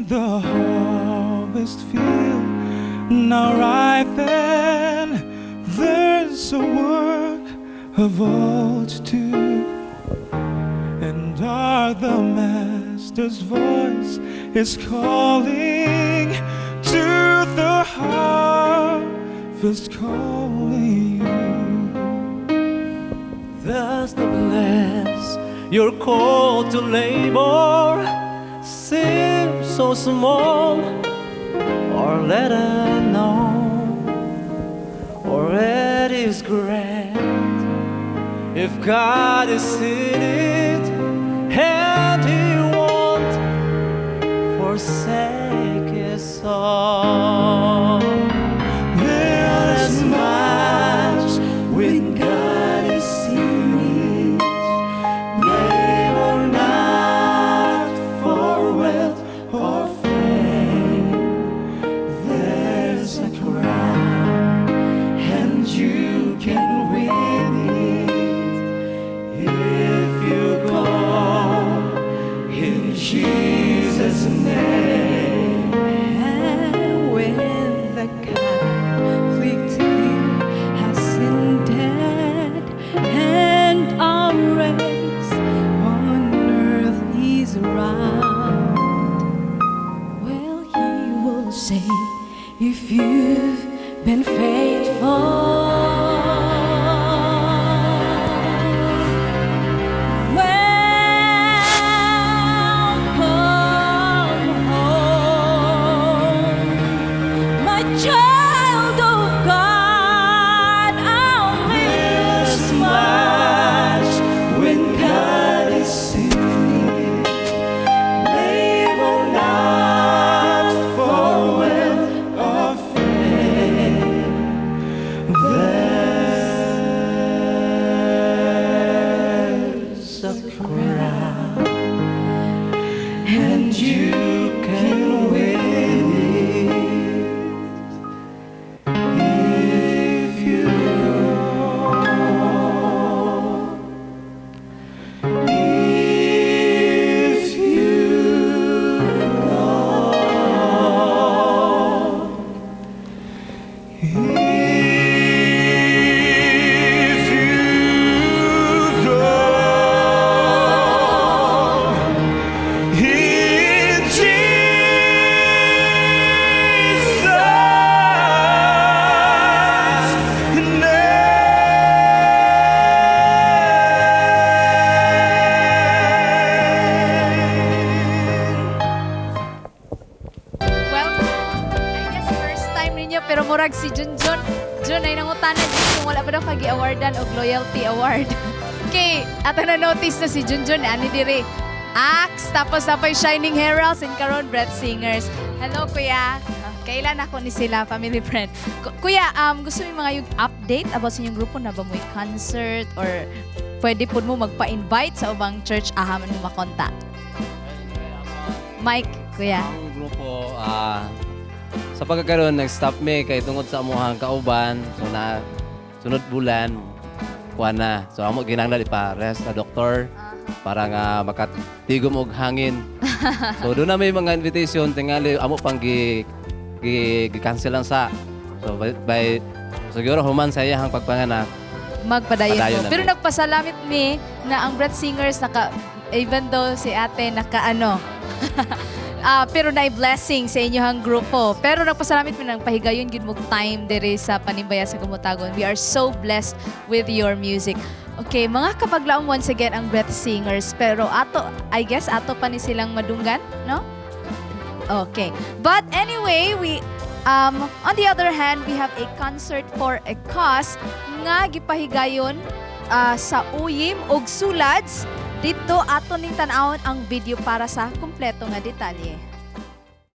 The harvest field. Now, right then, there's a work of all to do. And the Master's voice is calling to the harvest, calling you. Does the bless your call to labor seem so small, or let her know, or it is great? If God is in it, and He won't forsake His own. There's much when God is in it. Labor not for wealth or fame. There's a crown, and you can win it if you go in Jesus' name. And when the conflict here has ended and our race on earth is round, well, He will say, if you've been faithful, welcome home, my child of God. I'll There's much when God is in it. Labor not for wealth or fame. There's a crown, and you can win it if you go. If you go. If you go. In Jesus' name. Well, I guess first time ninyo, pero murag si Junjun. Jun ay nangutana din kung wala pa daw kagi-awardan og loyalty award. Okay, ato na notice na si Junjun ani diri. Axe, tapos napay Shining Heralds and karon Breath Singers. Hello, kuya. Ah, kailan ako ni sila, family friend. Kuya, gusto mo mga yung update about sa inyong grupo na ba mo'y concert or pwede po mo magpa-invite sa ubang church ahaman mo makontak? Mike, kuya. Ang grupo, sa pagkakaroon, nag-stop mi kay tungod sa amuhang kauban. So na sunod bulan, kuha na. So amo ginanglan ipa-rest sa doktor para nga makatigom og hangin. So doon na may mga invitation, tingali amo pang gi, gi-cancel lang sa. So by siguro human sa iyang pagpanganak, Magpadayon padayon mo. na Pero mi. Nagpasalamit mi na ang Breath Singers naka, even though si ate naka ano, pero na blessing sa inyong grupo. Pero nagpasalamit mi nang pahigayon gid mo time diri sa Panimbaya sa Gumutagon. We are so blessed with your music. Okay, mga kapaglaom, once again ang Breath Singers. Pero ato, I guess ato pa ni silang madunggan, no? Okay. But anyway, we on the other hand, we have a concert for a cause nga gipahigayon sa Uyim ug Sulads. Dito ato ning tan-awon ang video para sa kumpleto nga detalye.